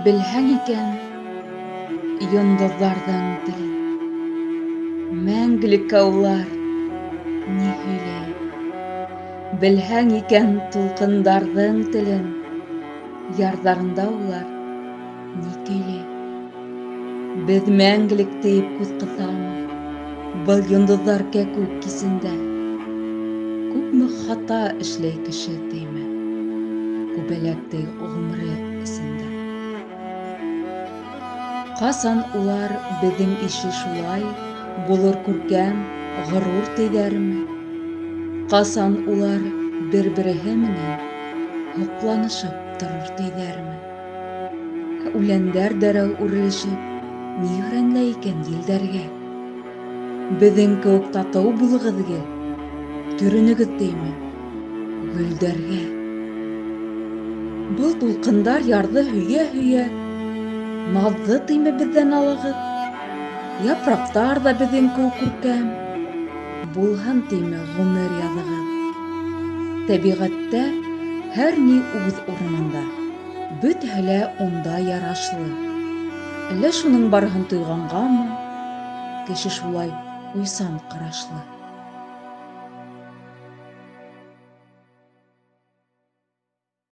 Белһәң икән йондоҙҙарҙың телен, мәңгелеккә улар ни һөйләй? Белһәң икән тулҡындарҙың телен, ярҙарында улар ни көйләй? Беҙ мәңгелек тейеп күҙ ҡыҫамы был йондоҙҙар кәкүк кисендә? Күпме хата эшләй кеше тейме, күбәләктәй ғүмере эсендә. Ҡасан улар беҙҙең ише шулай булыр күркәм, ғорур тейҙәрме? Ҡасан улар бер-береһе менән һоҡланышып торор тейҙәрме? Үләндәр дәррәү үрелешеп, ни һөрәнләй икән елдәргә? Беҙҙең кеүек татыу булығыҙ гел, төрөнөгөҙ тейме гөлдәргә? Был тулҡындар ярҙы һөйә-һөйә, наҙҙы тейме беҙҙән алығыҙ? Япраҡтар ҙа беҙҙең кеүек күркәм, булһын тейме ғүмер яҙығыҙ? Тәбиғәттә һәр ни үҙ урынында, бөтәһе лә унда ярашлы. Әллә шуның барыһын тойғанғамы, кеше шулай уйсан ҡарашлы.